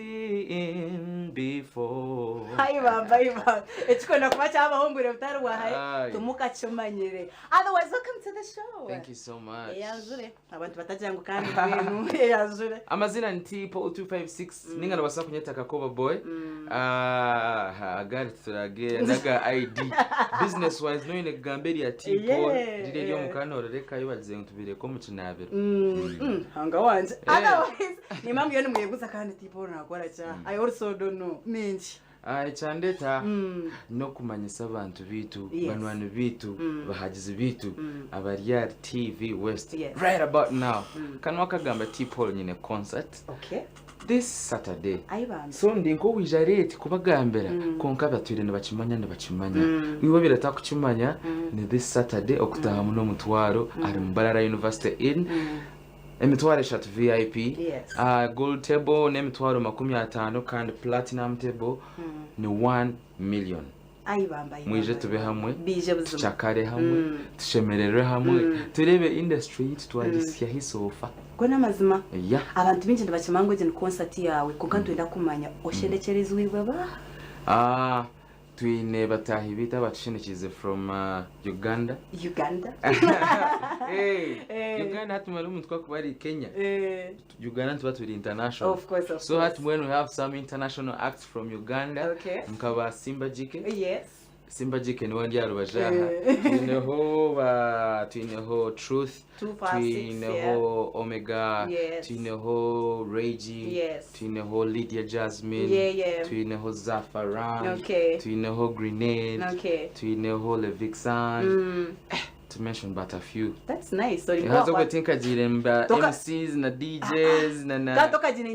Seen before. Hai bamba, hai bamba. Ekikwenda kuba kyabaho omu bwire butari bwa hare, Aye. timukakimanyire. Otherwise, welcome to the show. Thank you so much. Eyanjure. Abantu batagira ngu kandi mbwenu eyanjure. Amazina ni T Paul 256 ninga nobasa kunyeta Kakoba boy. Ah, agari turage naga ID. Business wise no ine kugamba erya T Paul Yeah, riri eryo yeah. omukana ororekayo bagize ngu tubireke omu kinabiro. Hanga wangye. Eh. Otherwise, nimba mbwenu nimwebuuza kandi T Paul nakora ki aha? I also don't know. Nenki? Ah, ekyandeta n'okumanyisa abantu baitu, Yes. banywani baitu, bahagizi baitu abari ahari TV West Yes. right about now. Kanwa kagamba T Paul nyine concert Okay. this Saturday. Ai bambi. So ndi nk'owija late kubagambira kwonka abatwire nibakimanya nibakimanya. Iwe obaire otakukimanya ni this Saturday okutaahamu n'omutwaro ahari Mbarara University Inn. Emitwaro eshatu VIP, Yes. Gold table n'emitwaro 50 kandi Platinum table ni 1 million. Ai bamba, ai Mwije bamba, tube ai hamwe, bamba. Biije buzima. tucakare hamwe, tushemererwe hamwe, tureebe industry yitu twagisya hi sofa. Go n'amazima. Yeah. Abantu baingi nibakimanya ngu egi ni concert yaawe kwonka nitwenda kumanya oshendekyerezibwe baaha? Ah, Twine bataahi baitu abatushendekiize from Uganda. Uganda. Hey, Eh. Uganda hati mara omuntu kwakuba ari Kenya. Eh. Uganda nituba turi international. Of course, of so course. hati when we have some international acts from Uganda Okay. nkaba Simba Jike. Yes. Simba Jike niwe ndi aha rubaju aha. Eh. Twineho ba twineho Truth. 256, Twineho Omega, Yes. twineho Reggie, Yes. twineho Lydia Jasmine, Yeah. twineho Zafaran, Okay. twineho Grenade, Okay. twineho Levixan, to mention but a few. That's nice. So Haza okwe tinkagiire mba Toka- MCs na DJs na na Kandi tokagira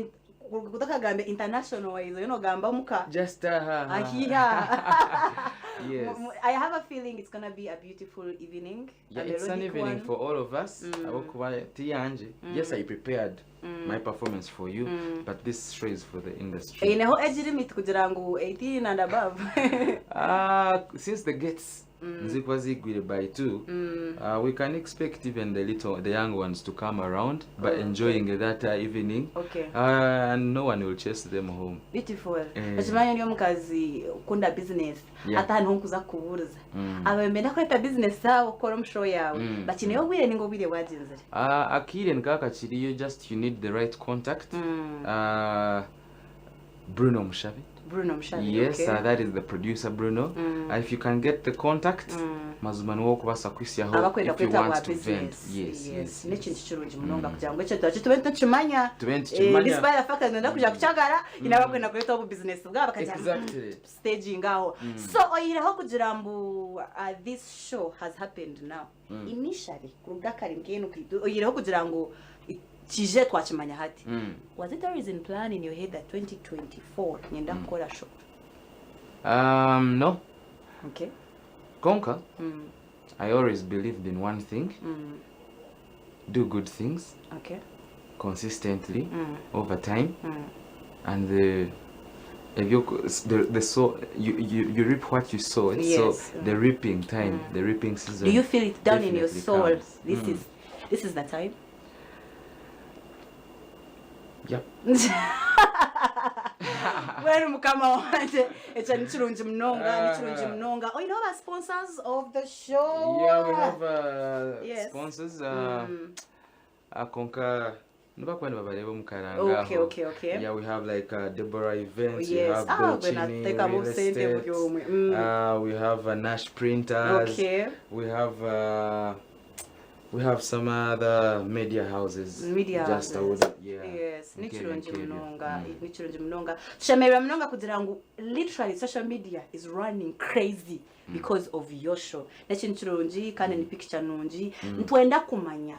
tokagambe international wise oyo nogamba omuka. Just aha. Ahiha. Yes. I have a feeling it's gonna be a beautiful evening. Yeah, a it's an melodic evening one. for all of us. Ahabw'okuba ti yangye. Yes, I prepared my performance for you, but this show is for the industry. Eineho age limit kugira ngu 18 and above. Ah, since the gates zikuba zigwire by 2, we can expect even the little, the young ones to come around by enjoying that evening. Okay. And no one will chase them home. Beautiful. Eh. Okimanya ndi omukazi okunda business. Yeah. Hati aha niho nkuza kukubuuriza. Abebembezi akureta business zaabo kukora omu show yaawe. Bakineyo obwire ninga obwire bwagyenzire? Akaire nikaba kakiriyo just you need the right contact. Bruno Mushabe. Bruno Mushabe, Yes, okay. that is the producer Bruno. If you can get the contact, mazima niwe okubaasa kuhitsyaho Abakwenda if you kweta want bwa to vent. business. Yes, yes. N'ekintu kirungi munonga kugira ngu ekyo twakyo tube nitukimanya. Tube nitukimanya. Eh, despite the fact that nibenda kuja kukyagara, haine abakwenda kureta obu business bwabo bakagira ngu, staging aho. So oyihireho kugira ngu this show has happened now. Initially, kuruga kare mbwenu oyihireho kugira ngu kije twakimanya hati. Was it always in plan in your head that 2024 niinyenda kukora show? No. Okay. Kwonka, I always believed in one thing. Do good things. Okay. Consistently over time. And the ebyo the so you, you, you reap what you sow. So the reaping time, the reaping season. Do you feel it down in your definitely soul? comes. This is the time. Yep. Mbwenu mukama wangye ekyo nikirungi munonga nikirungi munonga oine aba sponsors of the show. Yeah, we have sponsors. Kwonka nibakuba nibabareeba omu karanga aho. Yeah, we have like Deborah Events, we have Ah, Belchini bwena teekamu Real obusente buri Estate, omwe. We have Nash Printers, we have we have some other media houses. Media Just I houses. would, yeah. Yes, Nkebyo, nikirungi nkebyo. munonga, nikirungi munonga. Tushemererwa munonga kugira ngu literally social media is running crazy because of your show. N'ekintu kirungi kandi ni picture nungi. Nitwenda kumanya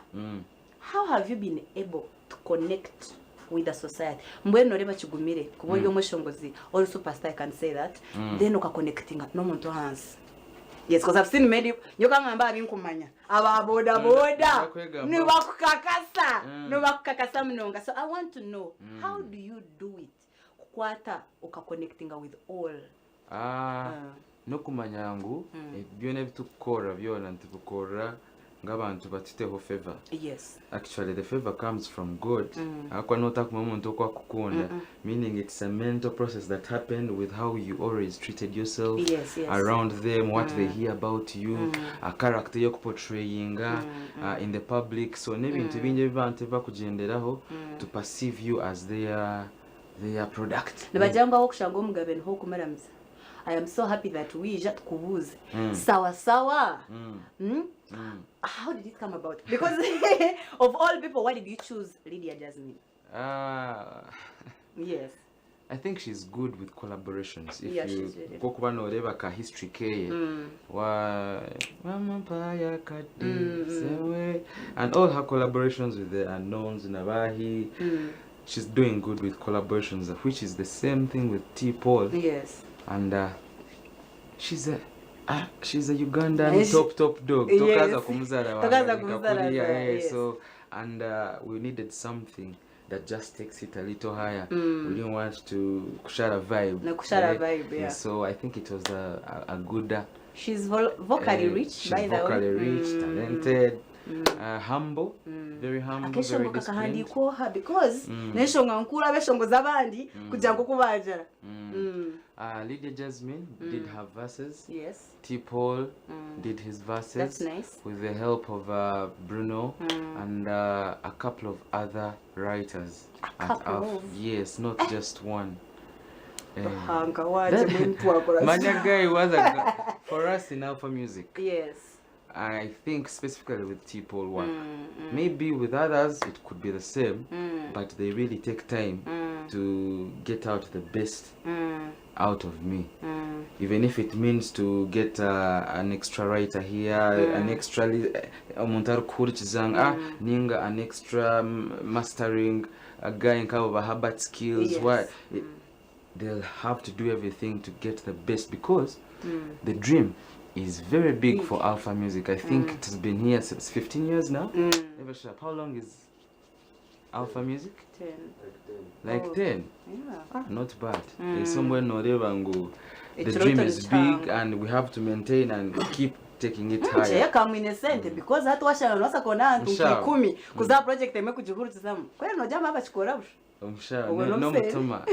how have you been able to connect with the society? Mbwenu noreeba kigumire kuba ori omweshongozi ori superstar, I can say that, then okaconnectinga n'omuntu ahansi. Yes, because I've seen many, nyowe kangamba aha binkumanya, aba boda boda Nibakwegamba. nibakukakasa, nibakukakasa munonga. So I want to know, how do you do it? Kukwata okaconnectinga with all. N'okumanya ngu byona ebi turikukora byona nitubikora Ngu abantu batuteho favour. Yes. Actually the favour comes from God ahakuba notakuma omuntu oku akukunda meaning it's a mental process that happened with how you always treated yourself around them what they hear about you a character eyi okuportrayinga in the public so n'ebintu bingi ebi abantu ebi bakugyenderaho to perceive you as their their product. Nibagira ngu ahokushanga omugabe niho okumuramiza. I am so happy that waija tukubuuze. Sawa sawa. How did it come about? Because of all people, why did you choose Lydia Jasmine? Ah, Yes. I think she's good with collaborations. If Yeah, you she's really nkokuba noreeba ka history keye wa Mama Kadi Sewe and all her collaborations with the unknowns Nabahi she's doing good with collaborations which is the same thing with T Paul Yes. and she's a she's a Ugandan Yes. top top dog. Yes. Tokaza kumuzara Tokaza wangarika kumuzara, kuriya, eh, yes. so and we needed something that just takes it a little higher. We didn't want to kushara vibe. No, kushara eh? vibe, yeah. So I think it was a good She's vocally rich, she's by the way. vocally rich, talented, humble, very humble, very Akeshongo disciplined. kakahandikwoha because n'enshonga nkuru abeshongozi abandi kugira ngu okubajara. Lydia Jasmine did her verses. Yes. T Paul did his verses. That's nice. With the help of Bruno and a couple of other writers. A couple of? Yes, not just one. Ruhanga wanje mbwenu twakora ki? Manya guy was a for us in Alpha Music. Yes. I think specifically with T Paul work. Maybe with others it could be the same, but they really take time to get out the best out of me. Even if it means to get an extra writer here, an extra omuntu arikuhurikiza ngu, ninga an extra mastering a guy nkabo ba Herbert skills, what it, they'll have to do everything to get the best because the dream is very big for Alpha Music. I think it has been here since 15 years now. Never sure. How long is Alpha Music? 10. Like Oh. 10. Yeah. Not bad. There's somewhere noreba ngu the Ekirooto dream is nikihango. big and we have to maintain and keep taking it higher. Njeyo kamwine sente because hati washana nosa kona ahantu Mushaho. nk'ikumi kuza project emwe kugihurikizamu. Kweri nojama abakikora busha. Omushaho Obwo n'omuseere. n'omutuma.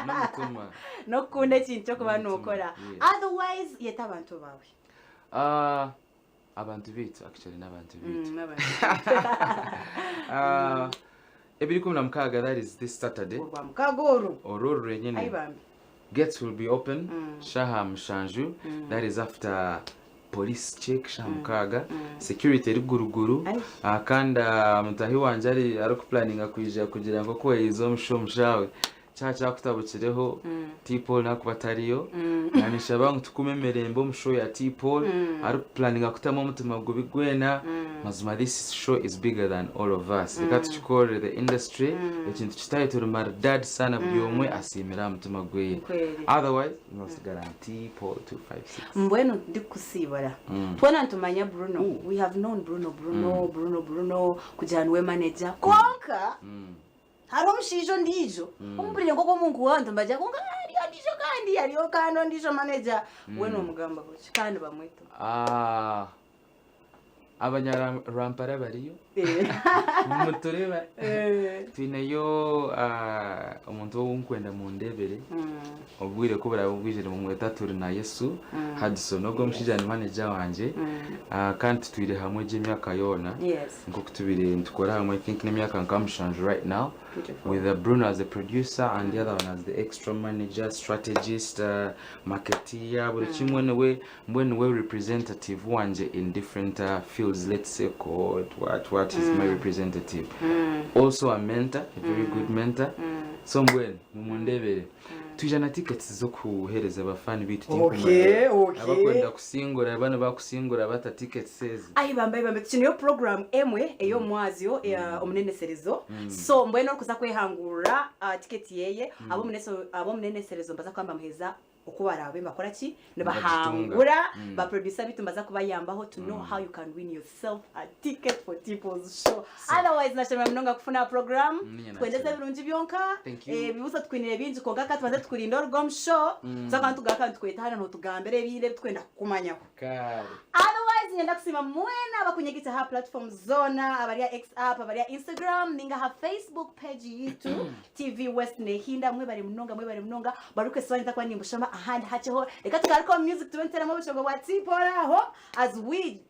N'omutuma. N'okukunda ekintu ky'okuba N'omutima, nokora. yes. Otherwise yeta abantu baawe. Abantu baitu actually n'abantu baitu. N'abantu. Ebiri 16, that is this Saturday. Orwa mukaaga oru. Orwo rwenyine. Ai bambi. Gates will be open. Shaha mushanju. That is after police check shaha mukaaga. Security eri guruguru. Ai. Kandi mutahi wanje ari arikuplaninga kwija kugira ngu okweyiza omusho omushawe. Kyaha kyakutabukireho T Paul nakuba atariyo. Nanishaba ngu tukume emirembe omu show ya T Paul. Arikuplaninga kutamu omutima gubi gwena. Mazima this show is bigger than all of us. Reka tukikorere the industry. Ekintu kitaye turi maridadi sana buri omwe asiimire aha mutima gweye. Kweli. Otherwise, nosigara ni T Paul 256. Mbwenu ndikusiibura. Twena nitumanya Bruno. We have known Bruno, Bruno, Bruno, Bruno kugira niwe manager. Konka hariho omushaija ondiijo omupurire nk'oku omuntu wantu mbagira konka hariyo ondiijo kandi hariyo kandi ondiijo manager. We nomugamba ki kandi bamweta. Abanyarampara bariyo. Mutureba. Twineyo omuntu owunkwenda mundebere. Obwire ko burabugwijire mumweta turi na Yesu. Hudson ogwo omushaija ni manager wanje. Kandi tutwire hamwe gy'emyaka yoona. Yes. Nk'oku tubire nitukora hamwe, I think n'emyaka nka mushanju right now. Beautiful. With Bruno as the producer and the other one as the extra manager, strategist, marketeer, buri kimwe niwe, mbwe niwe representative wanje in different fields, let's say court, what is my representative. Also a mentor, a very good mentor. So mbwe mumundebere. Twija na tickets z'okuhereza abafani bitu tinkumara. Abakwenda kusingura, bano bakusingura bata tickets ezi. Ai bambe, ai bambe, tukiniyo program emwe ey'omwazyo omuneneserezo. So mbwenu orikuza kwehangura ticket yeye, abomuneneserezo mbaza kwamba muheza Oku baraabe nibakora ki? Nibagitunga. Nibahangura. Ba producer baitu nibaza kubayambaho to know how you can win yourself a ticket for Tiples show. Otherwise nashemererwa munonga kufuna aha program. Niinye Tukwendeze nakira. ebirungi byonka. Thank you. Eh, Ebibuuzo tukwinire bingi kwonka ka tubanze tukurinde oruge omu show. Tuza kuba nitugaruka nitukweta hanu notugambira ebindi ebi tukwenda kukumanyaho. Kare. Otherwise niinyenda kusiima mwena abakunyegitsa aha platforms zoona abari aha X app, abari aha Instagram ninga aha Facebook page yitu TV West nehinda mwebare munonga mwebare munonga barikwesiba nitakuba nimbushoma ahandi hakyeho reka tugaruke omu music tube nituteramu obushongo bwa T-Paul aho as we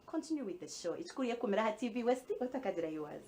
continue with the show ekikuru yekumira aha TV West otakagira yours.